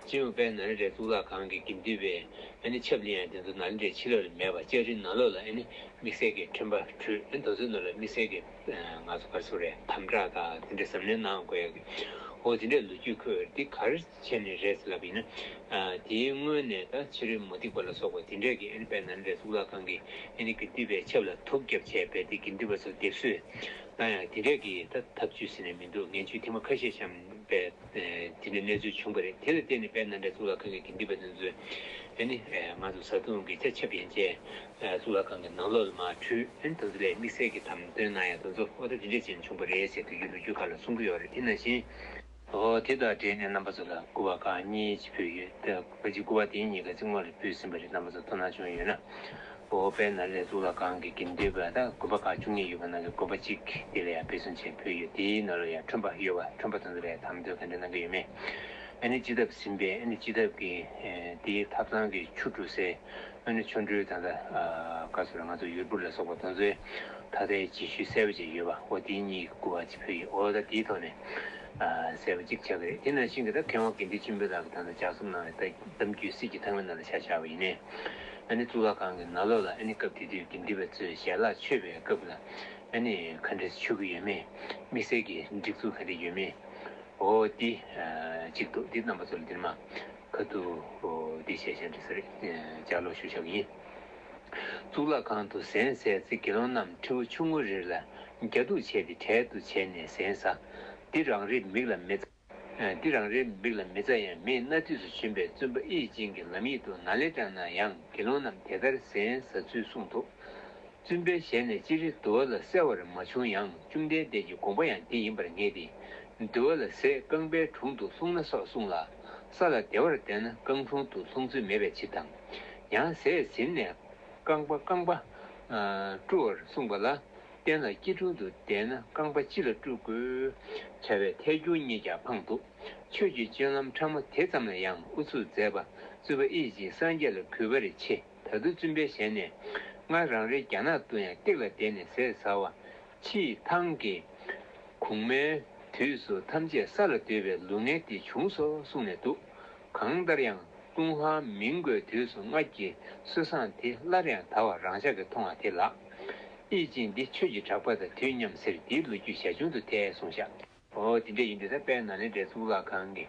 སྤྱི་ཡོངས་དཔལ་ནཱ་ལེནྡྲའི་གཙུག་ལག་ཁང་གི་དགེ་འདུན་པས་ཨ་ནི་ཆབ་ལེན་ཡ་དེ་ཚོ་ནཱ་ལེནྡྲའི་ཕྱི་ལོགས་ལ་མེད་པ། ལྕགས་རིའི་ནང་ལོགས་ལ་ཨ་ནི་དམིགས་བསལ་གྱི་ཁྲོན་པ་བྲུས། ཨ་ནི་དེ་ཚོའི་ནང་ལ་དམིགས་བསལ་གྱི་ང་ཚོ་ག་རེ་ཟེར་དགོས་རེད། དམ་བསྒྲགས་དང་དེ་འདྲའི་གཟབ་ནན་གནང་དགོས་ཡ་གི། འོ་དེ་འདྲའི་ལོ་རྒྱུས་འཁོད་ཡོད་རེད། དེ་ག་རེ་བྱས་ནས་རེད་ཟེར་ལབ་པ་ཡིན་ན། ཨ། དེའི་སྔོན་ནས་ད་ཕྱི་རོལ་མུ་སྟེགས་པ་ལ་སོགས་པ་དེ་འདྲས་ཀྱིས་ཨ་ནི་དཔལ་ནཱ་ལེནྡྲའི་གཙུག་ལག་ཁང་གི་ཨ་ནི་དགེ་འདུན་པའི་ཆབ་ལ་དུག་བརྒྱབ་བྱས་པའི་དེ་དགེ་འདུན་པ་ཚོ་སྡེབ་གསོད་བཏང་ཡ་དེ་འདྲས་ཀྱི་ད་ཐབས་ཇུས་ཟེར་ནས་མི་འདུག་ངན་ཇུས་ཐེངས་མ་ཁ་ཤས་བཤམས་པའི་དེ་འདྲའི་གནས་ཚུལ་བྱུང་བ་རེད། དེ་ལ་བརྟེན་ནས་དཔལ་ནཱ་ལེནྡྲའི་གཙུག་ལག་ཁང་གི་དགེ་འདུན་པ་དེ་ཚོས་ཨ་ནི་ང་ཚོ་བཟའ་བཏུང་གི་ཆ་ཁྱབ་ཡན་ཆད་གཙུག་ལག་ཁང་གི་ནང་ལོགས་ལ་མར་བྲུས། ཨ་ནི་དེ་ཚོ་ལ་དམིགས་བསལ་གྱི་དམ་དོན་གནང་ཡ་དེ་ཚོ། འོ་ད་དེ་འདྲས་བྱས་ནས་བྱུང་བ་རེད་ཟེར་དུས་ཀྱི་ལོ་རྒྱུས་ཁག་ལ་གསུང་གི་ཡོད་རེད། དེ་ནང་བཞིན། འོ་དེ་དང་འབྲེལ་ནས་རྣམ་པ་ཚོ་ལ་སྐུ་པར་ཁག་གཉིས་ཅིག་ཕུལ་ཡོད། ད་ཕལ་ཆེར་སྐུ་པར་དེ་གཉིས་ཀ་རྩིང་མོ་ལ་ཕུལ་ཟིན་པ་རེད། རྣམ་པ་ཚོ་དོ་སྣང་བྱུང་ཡོད་ན། འོ་དཔལ་ནཱ་ལེནྡྲའི་གཙུག་ལག་ཁང་གི་དགེ་འདུན་པ་དང་དགོན་པ་ཁག་བཅུ་གཉིས་ཡོད་པ་ནང་གི་དགོན་པ་གཅིག་དེ་ལ་ཡང་ཕུལ་བྱུང་བྱས་ཕུལ་ཡོད། དེའི་ནང་ལ་ཡང་ཁྲོན་པ་ཡོད་པ། ཁྲོན་པ་དེ་ཚོ་ལ་ཡང་དམ་དོན་ག་འདྲ་གནང་གི་ཡོད་མེད། ཨ་ནི་སྤྱི་ཐབ་ཟིན་པའི། ཨ་ནི་སྤྱི་ཐབ་ཀྱི་དེའི་ཐབ་ཚང་གི་ཆུ་བཀྲུ་སའི། ཨ་ནི་ཆོ་འཕྲུལ་ད་ལྟ་ག་ཟེར། ང་ཚོ་ཡུར་བུར་ལ་སོགས་པ་དེ་ཚོའི་ད་ལྟའི་རྗེས་ཤུལ་གསལ་པོ་ཅིག་ཡོད་པ། འོ་དེ་གཉིས་སྐུ་པར་ཅིག་ཕུལ་ཡོད། འོ་ད་དེའི་ཐོག་ནས་གསལ་པོ་ཅིག་ཆགས་ཀྱི་རེད། དེ་ནང་བཞིན་གྱི་ད་མཁས་དབང་དགེ་འདུན་ཆོས་འཕེལ་ལགས་ཀྱིས་ད་ལྟ་ལྗགས་རྩོམ་གནང་བའི་ད་གཏམ་རྒྱུད་གསེར་གྱི་ཐང་བའི་ནང་ལ་ཆ་བཞག་པ་ཡིན་ནའི། ཨ་ནི་གཙུག་ལག་ཁང་གི་ནང་ལོགས་ལ་ཨ་ནི་སྐབས་དེ་དུས་དགེ་འདུན་པ་ཚོས་ཞལ་ལག་མཆོད་པའི་སྐབས་ལ་ཨ་ནི་ག་འདྲས་མཆོད་ཀྱི་ཡོད་མེད། དམིགས་བསལ་གྱི་སྒྲིག་འཛུགས་ག་འདྲས་ཡོད་མེད། འོ་འདི་གཅིག་འདུག་འདི་རྣམ་པ་ཚོ་ལ་འདིར་མ་ཁ་ཐུག་འོ་འདི་བཤད་བཤད་འདྲི་ས་རེད། ལྗགས་ཀློག་ཞུ་བཞག་གི་ཡིན། གཙུག་ལག་ཁང་དུ་གཟན་བཟས་ཚེ། དགེ་སློང་རྣམས་ཁྲིའུ་ཆུང་ངུ་རེ་ལ་རྒྱ་སྡུག་བྱས་ཏེ་གྲལ་དུ་བྱས་ནས་གཟན་ཟ། འདི་རང་རེའི་མིག་ལ་མི་མཛའ། འདི་རང་རེའི་མིག་ལ་མི་མཛའ་ཡང་མིས་གནའ་དུས་སུ་བྱོན་པའི་བཙུན་པ་ཡིད་བཞིན་གྱི་ལམ་ཡིག་ཏུ་ནཱ་ལེནྡྲ་ན་ཡང་དགེ་སློང་རྣམས་དེ་ལྟར་གཟན་ཟ་ཚུལ་གསུངས་འདུག་བཙུན་པའི་ཞལ་ནས་ཅི་རིགས་འདུལ་བ་ལ་གསལ་བར་མ་བྱུང་ཡང་། བཅོམ་ལྡན་འདས་ཀྱི་དགོངས་པ་ཡང་འདི་ཡིན་པར་ངེས་ཏེ། འདུལ་བ་ལ་ཟས་རྐང་པའི་དྲུང་དུ་ལྷུང་ན་སོགས་གསུངས་ལ། ས་ལ་བདེ་བར་བསྡད་ན་རྐང་དྲུང་དུ་ལྷུང་ཚུལ་མེད་པའི་ཕྱིར་དང་། ཡང་ཟས་ཟིན་ནས་རྐང་པ་རྐང་པ་བཀྲུ་བར་གསུངས་པ་ལ། སྟན་ལ་སྐྱིལ་ཀྲུང་དུ་བསྡད་ན་རྐང་པ་སྤྱི་ལ་བཀྲུ་དགོས་བྱ་བའི་ཐལ་འགྱུར་གཉིས་ཀྱང་འཕངས་འདུག་ཆོས་ཀྱི་སྤྱོད་ལམ་ཕྲ་མོ་དེ་ཙམ་ལ་ཡང་ཨུ་ཚུགས་མཛད་པ། བཙུན་པ་ཡིད་བཞིན་སངས་རྒྱས་ལ་གུས་པར་ཆེ། ད་དུང་བཙུན་པའི་ཞལ་ནས། སྔར་རང་རེ་རྒྱ་ནག་ཏུ་ཡང་སྟེགས་ལ་བསྡད་ནས་ཟས་ཟ་བ། ཕྱིས་ཐང་གི་གུང་མའི་དུས་སུ་ཐམས་ཅད་ས་ལ་སྡོད་པའི་ལུགས་ངན་དེ་བྱུང་སོ་གསུངས་ནས་འདུག་གང་ལྟར་ཡང་ཀྲུང་ཧྭ་མིན་གོའི་དུས་སུ་སྔར་གྱི་སྲོལ་བཟང་དེ་སླར་ཡང་དར་བ་རང་ཅག་གིས་མཐོང་བ་དེ་ལགས། ཡིད་ཅན་འདི་ཆོས་ཀྱི་གྲགས་པ་དང་དུས་མཉམ་ཟེར། འདིའི་ལོ་རྒྱུས་ཞལ་ཆུང་དུ་ཐལ་གསུངས་ཤག་འོ་དེ་འདྲ་ཡིན་དུས་ད་དཔལ་ནཱ་ལེནྡྲའི་གཙུག་ལག་ཁང་གི།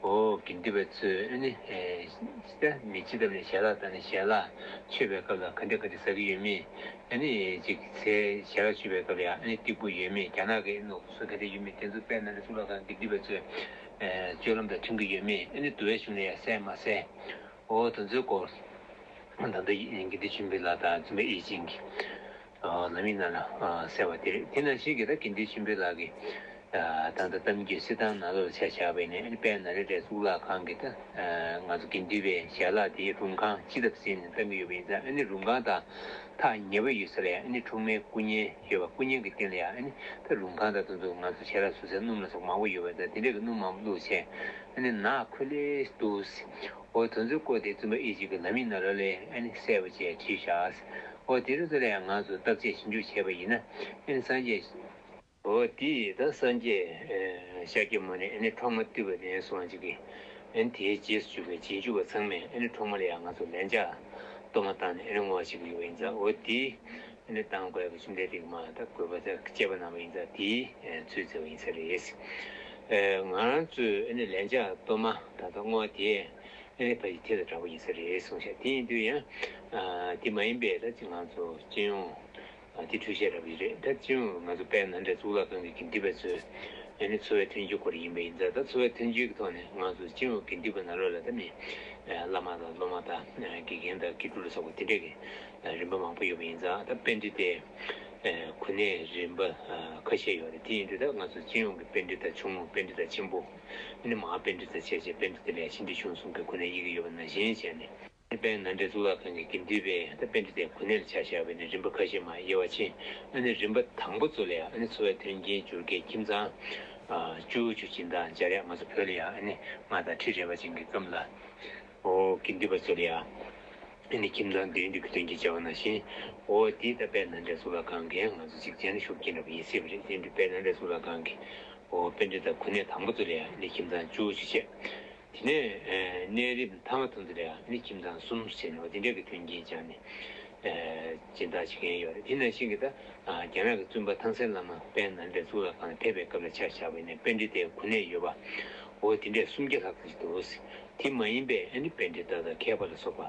འོ་དགེ་འདུན་པ་ཚོས་ཨ་ནི་ཨེ་ད་མི་སྤྱི་ལྡབ་ནས་ཞལ་ལག་བཏང་ནས་ཞལ་ལག་མཆོད་པའི་སྐབས་ལ་ག་འདྲ་ག་འདྲ་ཟ་གི་ཡོད་མེད། ཨ་ནི་ཅིག་ཚེ་ཞལ་ལག་མཆོད་པའི་སྐབས་ལ་ཡང་ཨ་ནི་སྟེགས་བུ་ཡོད་མེད། རྒྱ་ནག་གི་ནོར་བུ་སོགས་ག་འདྲ་ཡོད་མེད། དེ་ཚོ་དཔལ་ནཱ་ལེནྡྲའི་གཙུག་ལག་ཁང་གི་དགེ་འདུན་པ་ཚོས་ཨེ་སྤྱོད་ལམ་དང་མཐུན་གྱི་ཡོད་མེད། ཨ་ནི་འདུལ་བའི་གཞུང་ལ་ཡང་གསལ་མ་གསལ། འོ་དེ་ཚོའི་སྐོར། ད་ལྟ་དགེ་འདུན་ཆོས་འཕེལ་ལགས་དང་བཙུན་པ་ཡིད་བཞིན་གྱི་ལམ་ཡིག་ནང་ལ་གསལ་བ་དེ་རེད། དེ་ནང་བཞིན་གྱི་ད་དགེ་འདུན་ཆོས་འཕེལ་ལགས་ཀྱི་ད་ལྟ་གཏམ་རྒྱུད་གསེར་ཐང་ནང་ལོགས་ལ་ཆ་བཞག་པ་ཡིན་ན། ཨ་ནི་དཔལ་ནཱ་ལེནྡྲའི་གཙུག་ལག་ཁང་གི་ད་ང་ཚོ་དགེ་འདུན་པའི་ཞལ་ལག་དེའི་རུང་ཁང་སྤྱི་ལྡབ་ཟིན་ནས་བཏང་གི་ཡོད་པ་ཡིན་ཙང་། ཨ་ནི་རུང་ཁང་དང་ཐག་ཉེ་བོ་ཡོད་ས་ལ་ཡང་ཨ་ནི་འཕྲོག་མའི་སྐུ་བརྙན་ཡོད་པ། སྐུ་བརྙན་གྱི་སྟེང་ལ་ཡང་ཨ་ནི་ད་རུང་ཁང་དང་དེ་ཚོ་ང་ཚོ་ཞལ་ལག་བཟོ་སའི་སྣུམ་ལ་སོགས་མང་པོ་ཡོད་པ་དང་། དེ་འདྲ་གི་སྣུམ་མང་པོ་བླུགས་བྱས་ཨ་ནི་ནག་ཁུ་ལེ་འདུག་འོ་དེ་ཚོའི་སྐོར་དེ་བཙུན་པ་ཡིད་བཞིན་གྱི་ལམ་ཡིག་ནང་ལོགས་ལ་ཨ་ནི་གསལ་པོ་བྱས་བྲིས་བཞག་འོ་དེ་རིང་ཚོ་ལ་ཡང་ང་ཚོ་བརྟག་དཔྱད་ཞིབ་འཇུག་བྱས་པ་ཡིན་ན། ཨ་ནི་སངས་རྒྱས། འོ་དེ་ཡིས་ད་སངས་རྒྱས་ཨེ་ཤཱཀྱ་མུ་ནེ་ཨ་ནི་འཕྲོག་མ་བཏུལ་བ་དེ་སོང་ཅིག་གིས། ཨ་ནི་དེའི་རྗེས་སུ་འཇུག་པའི་རྗེས་འཇུག་པ་ཚང་མས་ཨ་ནི་འཕྲོག་མ་ལ་ཡང་ང་ཚོ་ལན་ཆགས་ གཏོར་མ་བཏང་ནས་ཨ་ནི་བསྔོ་བ་བྱེད་ཀྱི་ཡོད་པ་ཡིན་ཙང་། འོ་དེ་ཨ་ནི་བཏང་དགོས་པའི་བཅོམ་ལྡན་འདས་ཀྱིས་མར་ད་དགོས་པ་དེ་བཅས་པ་གནང་བ་ཡིན་ཙང་། དེ་ཚུར་བསྩལ་བ་ཡིན་ས་རེད། ཨ་ང་རང་ཚོའི་ཨ་ནི་ལན་ཆགས་གཏོར་མ་ད་ལྟ་བསྔོ་བ་དེ་ཨ་ནི་ཕ་གི་དེ་དང་འདྲ་པོ་ཡིན་ས་རེད་གསུངས་ཤག་དེ་ཡིན་དུས་ཡང་ཨ་དེ་མ་ཡིན་པའི་ད་ཅིག་ང་ཚོ་སྤྱི་ཡོངས་ཨ་དེ་འཕྲོས་བཤད་འདྲ་པོ་ཞིག་རེད། ད་སྤྱི་ཡོངས་ང་ཚོ་དཔལ་ནཱ་ལེནྡྲ་གཙུག་ལག་ཁང་གི་དགེ་འདུན་པ་ཚོས་ཨ་ནི་འཚོ་བའི་མཐུན་རྐྱེན་སྐོར་ཡིན་པ་ཡིན་ཙང་། ད་འཚོ་བའི་མཐུན་རྐྱེན་གྱི་ཐོག་ནས་ང་ཚོ་སྤྱི་ཡོངས་དགེ་འདུན་པ་ནང་ལོགས་ལ་ད་མི་ཨ་བླ་མ་དང་སློབ་མ་དང་ཨ་དགེ་རྒན་དང་དགེ་ཕྲུག་ལ་སོགས་པ་དེ་འདྲས་ཀྱི་ཨ་རིམ་པ་མང་པོ་ཡོད་པ་ཡིན་ཙང་། ད་པཎྜི་ཏའི་ཨ་གོ་གནས་རིམ་པ་ཨ་ཁ་ཤས་ཡོད་རེད། དེ་ཡིན་དུས་ད་ང་ཚོ་སྤྱི་ཡོངས་ཀྱི་པཎྜི་ཏ་ཆུང་ངུ། པཎྜི་ཏ་ཆེན་པོ། ཨ་ནི་མ་ཧཱ་པཎྜི་ཏ་བྱས་བྱས། པཎྜི་ཏ་ལས་ཤིན་ཏུ་ཆུང་གསུམ་གྱི་གོ་གནས་དབྱེ་གི་ཡོད་པ་ནང་བཞིན་བྱས་ནས། དཔལ་ནཱ་ལེནྡྲ་གཙུག་ལག་ཁང་གི་དགེ་འདུན་པས་ད་པཎྜི་ཏའི་གོ་གནས་ལ་ཆ་བཞག་པ་ཡིན་ན་རིམ་པ་ཁ་ཤས་མར་དབྱེ་བ་ཕྱེ། ཨ་ནི་རིམ་པ་དང་པོ་ཚོ་ལ་ཡང་ཨ་ནི་འཚོ་བའི་མཐུན་རྐྱེན་སྦྱོར་མཁན་ཁྱིམ་ཚང་ཨ་བཅུ་བཅུ་སྦྱིན་བདག་སྦྱར་ཡག་ང་ཚོ་བོད་ལ་ཡང་ཨ་ནི་མངའ་བདག་ཁྲི་རལ་པ་ཅན་གྱི་སྐབས་ལ། འོ་དགེ་འདུན་པ་ཚོ་ལ་ཡང་ཨ་ནི་ཁྱིམ་ཚང་མདུན་དུ་གི་མཐུན་རྐྱེན་སྦྱར་བ་ནང་བཞིན། འོ་དེ་ད་དཔལ་ནཱ་ལེནྡྲ་གཙུག་ལག་ཁང་གིས་ང་ཚོ་གཅིག་བྱས་ནས་ཤུགས་རྐྱེན་འདྲ་པོ་ཡིན་སྲིད་པ་རེད། དེ་འདྲ་དཔལ་ནཱ་ལེནྡྲ་གཙུག་ལག་ཁང་གིས་འོ་པཎྜི་ཏ་གོ་གནས་དང་པོ་ཚོ་ལ་ཡང་ཨ་ནི་ཁྱིམ་ཚང་བཅུ་བཅུ་བྱས། དེ་ནས་ཨ་གནས་རིམ་ཐ་མ་དེ་ཚོ་ལ་ཡང་ཨ་ནི་ཁྱིམ་ཚང་གསུམ་བྱས་ནས། འོ་དེ་འདྲ་གི་མཐུན་རྐྱེན་སྦྱར་ནས་ཨ་སྦྱིན་བདག་བྱེད་མཁན་ཡོད་རེད། དེ་ནང་བཞིན་གྱི་ད་ཨ་རྒྱ་ནག་གི་བཙུན་པ་ཐང་སན་བླ་མ་དཔལ་ནཱ་ལེནྡྲ་གཙུག་ལག་ཁང་ལ་ཕེབས་པའི་སྐབས་ལ་ཆ་བཞག་པ་ཡིན་ན་པཎྜི་ཏའི་གོ་གནས་ཡོད་པ་འོ་དེ་འདྲས་སུམ་བརྒྱ་ལྷག་ཙམ་ཞིག་འདུག། དེ་མ་ཡིན་པའི་ཨ་ནི་པཎྜི་ཏ་དང་མཁས་པ་ལ་སོགས་པ་